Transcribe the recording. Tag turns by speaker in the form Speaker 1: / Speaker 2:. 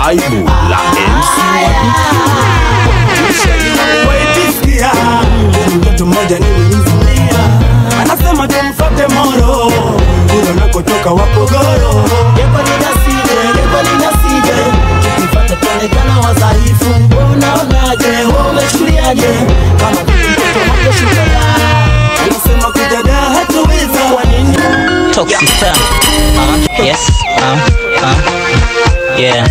Speaker 1: Aibu la MC
Speaker 2: Waitisikia mtoto mmoja nilimzimia, anasema tumfuate Moro kule unakotoka Wapogoro. Yeko ninasije, yeko ninasije, tukifuata tuonekana wadhaifu. Unaonaje, wewe umechukuliaje? Kama mtoto hakushuka, anasema kujaga hatuweza. Kwa nini?
Speaker 3: Talk sister. Yes. Yeah.